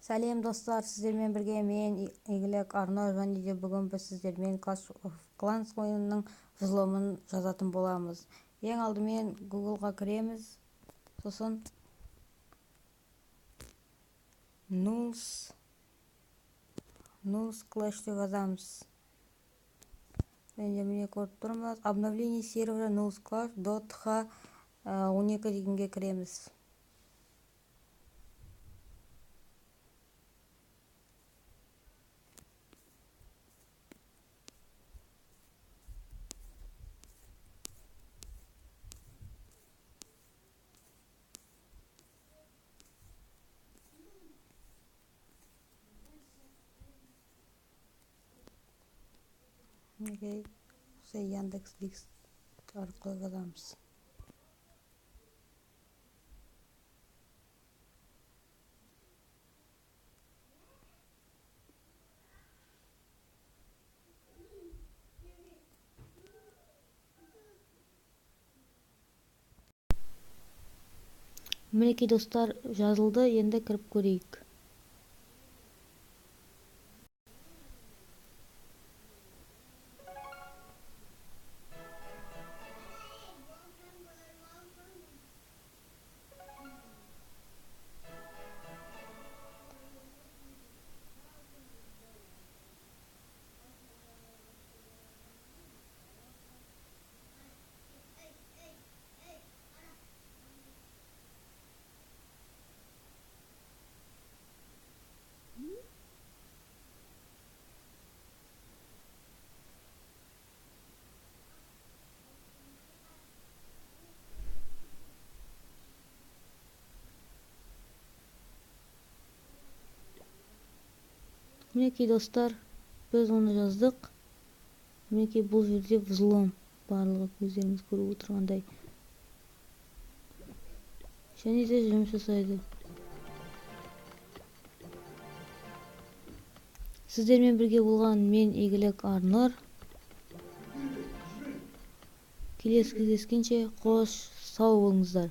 Сәлем, достар! Сіздермен бірге мен, Игілік Арнұр, және де бүгін біз сіздермен Clash of Clans ойынының взломын жазатын боламыз. Ең алдымен Googleға кіреміз, сосын Nuls Clash деп жазамыз. Және міне, көріп тұрмыз, обновление сервера Nuls Clash .h 12 дегенге кіреміз. Мінекей, осы Яндекс Диск арқылы жазамыз. Мінекей, достар, жазылды. Енді кіріп көрейік. Мінекей, достар, біз оны жаздық. Мінекей, бұл жерде взлом барлығы, өздеріңіз көріп отырғандай, және де жұмыс жасайды. Сіздермен бірге болған мен, Игілік Арнұр. Келесі кездескенше қош сау болыңыздар.